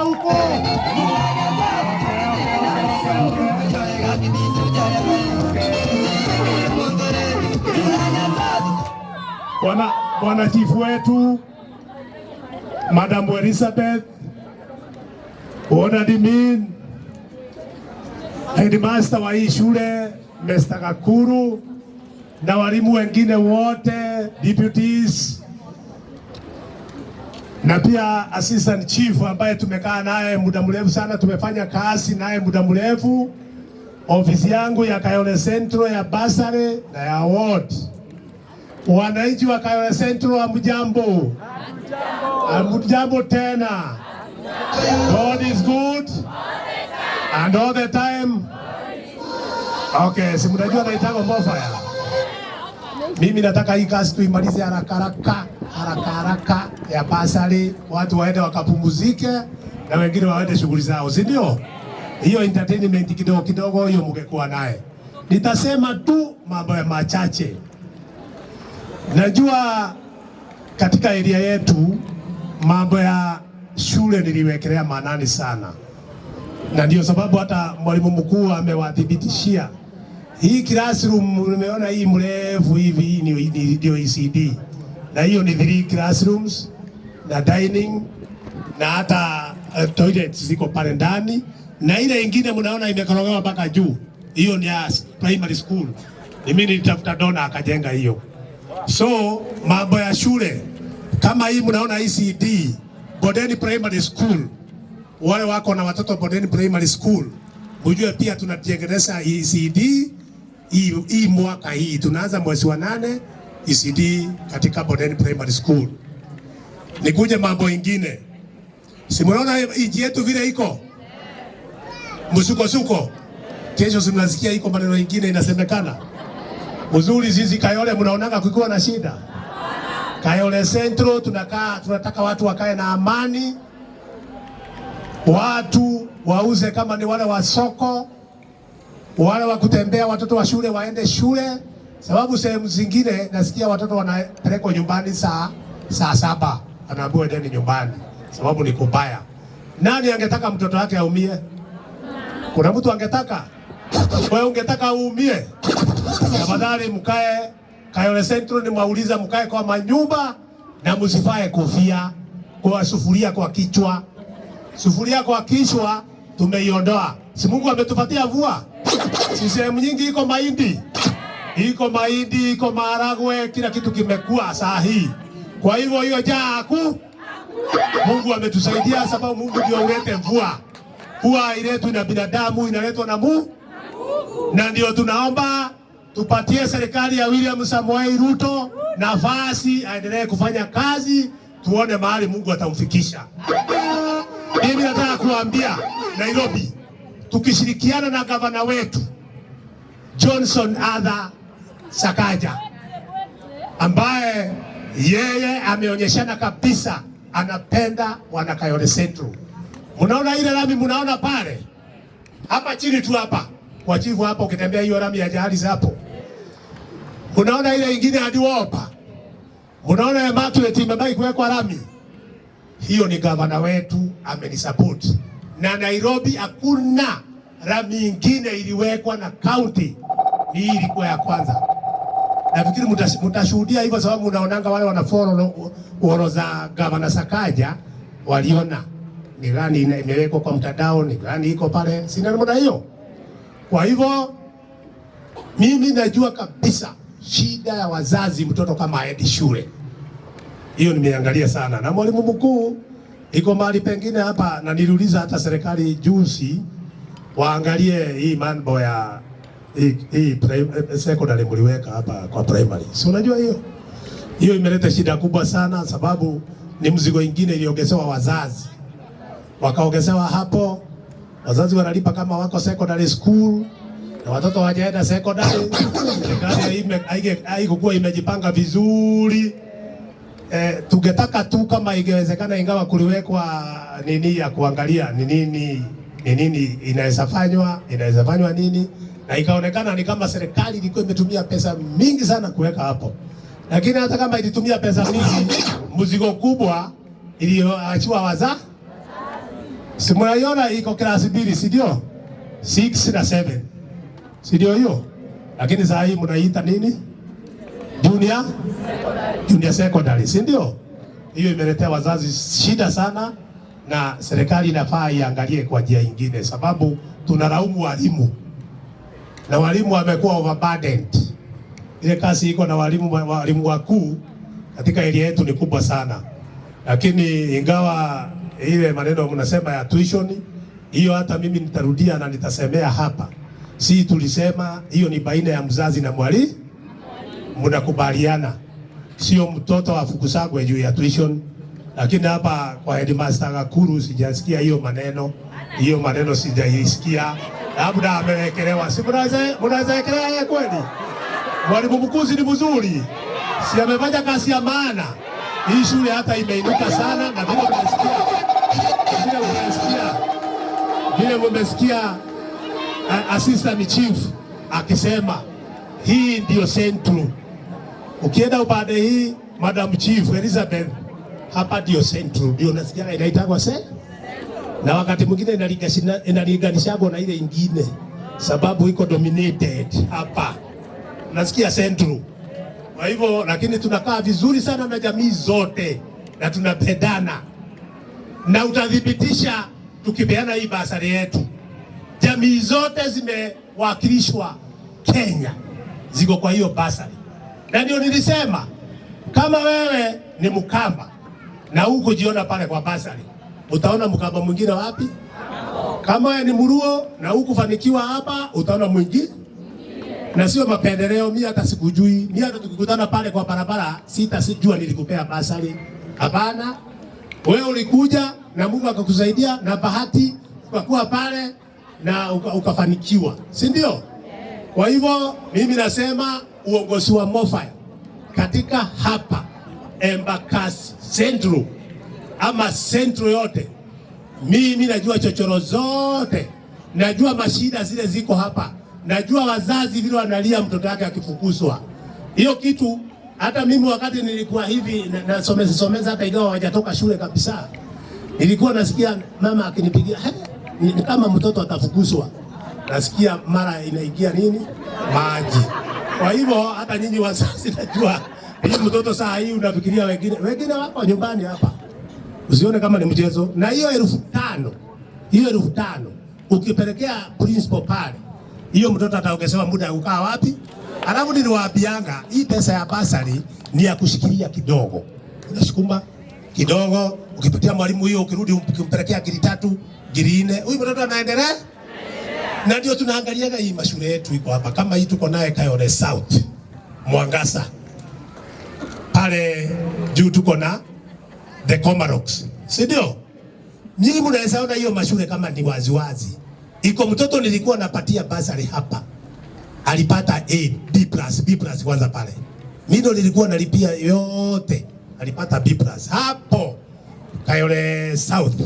huko. Bwana bwana chifu wetu Madam Elizabeth Dimin, headmaster wa hii shule Mr. Gakuru na walimu wengine wote, deputies na pia assistant chief ambaye tumekaa naye muda mrefu sana, tumefanya kazi naye muda mrefu, ofisi yangu ya Kayole Central ya bursary na ya ward. Wananchi wa Kayole Central, hamjambo? Hamjambo tena. God is good and all the time. Okay, si mnajua naitanga Mofaya. Mimi nataka hii kazi tuimalize haraka haraka haraka haraka ya bursary, watu waende wakapumzike na wengine waende shughuli zao, si ndio? Hiyo entertainment kidogo kidogo hiyo mngekuwa naye. Nitasema tu mambo ya machache. Najua katika area yetu mambo ya shule niliwekelea maanani sana, na ndio sababu hata mwalimu mkuu amewathibitishia hii classroom. Nimeona hii mrefu hivi, hii ndio ECD, na hiyo ni three classrooms na dining na hata toilets ziko pale ndani, na ile ingine mnaona imekorogewa mpaka juu, hiyo ni ya primary school. Ni mimi nilitafuta donor akajenga hiyo. So mambo ya shule kama hii mnaona ECD Bondeni Primary School, wale wako na watoto Bondeni Primary School, mjue pia tunatengeneza ECD hii mwaka hii tunaanza mwezi wa 8 ECD katika Bondeni Primary School. Nikuje mambo ingine, si mnaona nchi yetu vile iko msukosuko. Kesho si mnasikia iko maneno ingine inasemekana mzuri. Sisi Kayole mnaonaga kukiwa na shida Kayole Central tunakaa, tunataka watu wakae na amani, watu wauze kama ni wale wa soko, wale wa kutembea, watoto wa shule waende shule, sababu sehemu zingine nasikia watoto wanapelekwa nyumbani saa 7, anaambiwa endeni nyumbani sababu ni kubaya. Nani angetaka mtoto wake aumie? Kuna mtu angetaka? Wewe ungetaka uumie? Tafadhali mkae Kayole Central, nimwauliza mkae kwa manyumba na msivae kofia kwa sufuria kwa kichwa. Sufuria kwa kichwa tumeiondoa. Si Mungu ametupatia mvua? Si sehemu nyingi iko mahindi, iko mahindi, iko maharagwe, kila kitu kimekuwa saa hii. Kwa hivyo hiyo jaa ku Mungu ametusaidia, sababu Mungu ndio ulete mvua. Mvua iletwi na binadamu, inaletwa na Mungu, na ndio tunaomba tupatie serikali ya William Samoei Ruto nafasi aendelee kufanya kazi, tuone mahali Mungu atamfikisha. Mimi nataka kuambia Nairobi, tukishirikiana na gavana wetu Johnson Arthur Sakaja ambaye yeye ameonyeshana kabisa anapenda wana Kayole Central. Mnaona ile lami mnaona pale hapa chini tu hapa kwa chifu hapa, ukitembea hiyo lami ya jahali hapo, unaona ile ingine hadi wopa, unaona Immaculate imebaki kuwekwa lami hiyo. Ni gavana wetu amenisupport, na Nairobi hakuna lami ingine iliwekwa na county, ni hii ilikuwa ya kwanza. Nafikiri mtashuhudia hivyo, sababu unaonanga wale wana follow uoro za gavana Sakaja waliona ni gani imewekwa kwa mtandao, ni gani iko pale, sina namna hiyo. Kwa hivyo mimi najua kabisa shida ya wazazi, mtoto kama aendi shule, hiyo nimeangalia sana, na mwalimu mkuu iko mahali pengine hapa, na niliuliza hata serikali juzi waangalie hii mambo ya hii secondary mliweka hapa kwa primary. Si unajua hiyo hiyo imeleta shida kubwa sana, sababu ni mzigo ingine iliongezewa wazazi, wakaongezewa hapo, wazazi wanalipa kama wako secondary school na watoto hawajaenda secondary. Serikali haikuwa imejipanga vizuri. Tungetaka tu kama ingewezekana, ingawa kuliwekwa nini ya kuangalia ni nini inaweza fanywa nini, na ikaonekana ni kama serikali ilikuwa imetumia pesa mingi sana kuweka hapo, lakini hata kama ilitumia pesa mingi, mzigo kubwa iliyoachiwa waza. Si mnaiona iko class mbili, si ndio? 6 na 7. Si ndio hiyo? Lakini saa hii mnaiita nini? Junior secondary, si ndio? Hiyo imeletea wazazi shida sana, na serikali inafaa iangalie kwa njia nyingine, sababu tunalaumu walimu na walimu wamekuwa overburdened. Ile kazi iko na walimu wakuu katika area yetu ni kubwa sana, lakini ingawa ile maneno mnasema ya tuition hiyo, hata mimi nitarudia na nitasemea hapa, si tulisema hiyo ni baina ya mzazi na mwalimu, mnakubaliana, sio mtoto afukuzagwe juu ya tuition. Lakini hapa kwa headmaster Gakuru sijasikia hiyo maneno, hiyo maneno sijaisikia, labda amewekelewa. Si mnaweza wekelea yeye kweli? Mwalimu mkuu ni mzuri, si amefanya kazi ya maana. Hii shule hata imeinuka sana, na vile mmesikia assistant chief akisema hii ndio central. Ukienda upande hii, Madam Chief Elizabeth, hapa ndio central, ndio nasikia inaitagwa se, na wakati mwingine inalinganishagwa na ile ingine, sababu iko dominated hapa, nasikia central. Kwa hivyo, lakini tunakaa vizuri sana na jamii zote na tunapendana, na utathibitisha tukipeana hii bursary yetu, jamii zote zimewakilishwa Kenya, ziko kwa hiyo bursary. Na ndio nilisema kama wewe ni Mkamba na hukujiona pale kwa bursary, utaona Mkamba mwingine wapi? Kama wewe ni Mluo na hukufanikiwa hapa, utaona mwingine. Na sio mapendeleo, mimi hata sikujui. Mimi hata tukikutana pale kwa barabara sijua nilikupea bursary. Hapana. Wewe ulikuja na Mungu akakusaidia na bahati ukakuwa pale na ukafanikiwa, si ndio? Kwa hivyo mimi nasema uongozi wa MoFaya katika hapa Embakasi Central ama Central yote, mimi najua chochoro zote, najua mashida zile ziko hapa, najua wazazi vile wanalia mtoto wake akifukuzwa. Hiyo kitu hata mimi wakati nilikuwa hivi nasomeza someza, hata ingawa hawajatoka shule kabisa, nilikuwa nasikia mama akinipigia, ni kama mtoto atafukuzwa, nasikia mara inaingia nini maji. Kwa hivyo hata nyinyi wazazi najua hii mtoto saa hii unafikiria wengine wako nyumbani hapa, usione kama ni mchezo. Na hiyo 5,000, hiyo 5,000 ukipelekea principal pale, hiyo mtoto ataongezewa muda ya kukaa wapi? Alafu niliwaambianga hii pesa ya bursary ni ya kushikilia kidogo, unasukuma kidogo, ukipatia mwalimu hiyo, ukirudi ukimpelekea ngiri 3, ngiri 4, huyu mtoto anaendelea. Na ndio tunaangaliaga hii mashule yetu iko hapa, kama hii tuko naye Kayole South, Mwangasa pale juu tuko na the Comarox, si ndio? Nyinyi mnaweza ona hiyo mashule kama ni waziwazi. Iko mtoto nilikuwa napatia bursary hapa, alipata A, B plus, B plus kwanza pale. Mimi ndo nilikuwa nalipia yote, alipata B plus hapo Kayole South.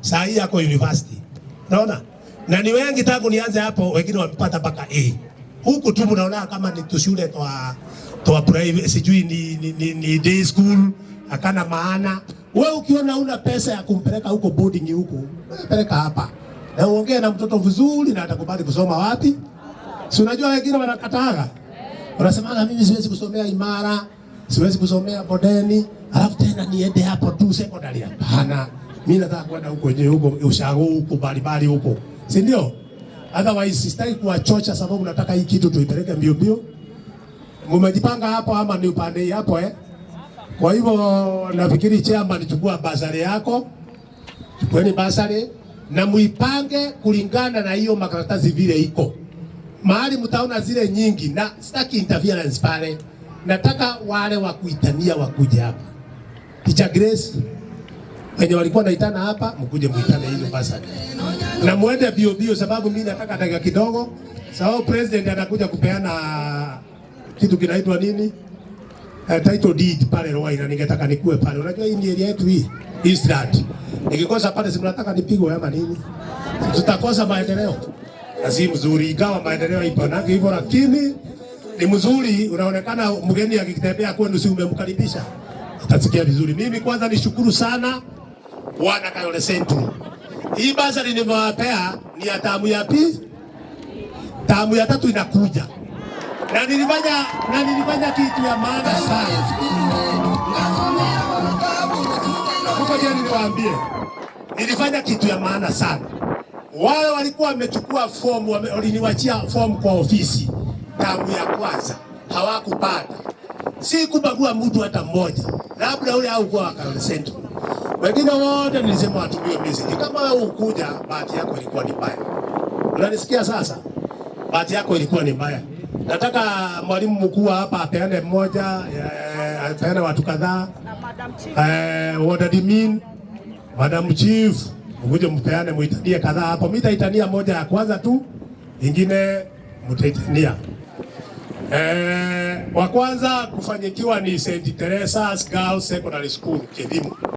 Saa hii yako university. Unaona? Na ni wengi tangu nianze hapo, wengine wamepata mpaka A. Huku tu mnaona kama ni tushule twa private, sijui ni day school, hakana maana. Wewe ukiona una pesa ya kumpeleka huko boarding huko, wewe peleka hapa. Na uongee na mtoto vizuri na atakubali kusoma wapi? Si unajua wengine wanakataaga. Wanasema mimi siwezi kusomea Imara, siwezi kusomea Bondeni, alafu tena niende hapo tu secondary. Hapana. Mimi nataka kwenda huko wenyewe huko ushago huko balibali huko. Si ndio? Otherwise sitaki kuwachocha sababu nataka hii kitu tuipeleke mbio mbio. Mmejipanga hapo ama ni upande hii hapo eh? Kwa hivyo nafikiri chairman, chukua bursary yako. Chukueni bursary na muipange kulingana na hiyo makaratasi vile iko. Mahali mtaona zile nyingi, na sitaki interference pale. Nataka wale wa kuitania wakuje hapa. Teacher Grace wenye walikuwa naitana hapa, mkuje muitane hizo bursary. Na muende bio bio, sababu mimi nataka dakika kidogo. Sababu president anakuja kupeana kitu kinaitwa nini? Title deed pale Ruai, na ningetaka nikue pale. Unajua hii ni area yetu hii, Eastland. Nikikosa pale si mnataka nipigwe ama nini? Tutakosa maendeleo. Na si mzuri, ingawa maendeleo ipo na hivyo, lakini ni mzuri, unaonekana mgeni akitembea kwenu, si umemkaribisha? Utasikia vizuri. Mimi kwanza nishukuru sana wana Kayole Central. Hii bursary nimewapea ni ya term ya pili, term ya tatu inakuja, na nilifanya kitu ya maana sana. Ngoja niwaambie, nilifanya kitu ya maana sana. Wale walikuwa wamechukua fomu, waliniwachia fomu kwa ofisi term ya kwanza, hawakupata. Si kubagua mtu hata mmoja, labda ule au kwa Karole Central. Wengine wote nilisema watumie message. Kama wewe ukuja, bahati yako ilikuwa ni mbaya. Unanisikia sasa? Bahati yako ilikuwa ni mbaya. Nataka mwalimu mkuu hapa apeane mmoja, apeane watu kadhaa. Ward admin, Madam Chief, mkuje mpeane, muitanie kadhaa hapo. Mimi nitaitania moja ya kwanza tu, ingine mtaitania. Wa kwanza kufanyikiwa ni St. Teresa's Girls Secondary School, Kidhimu.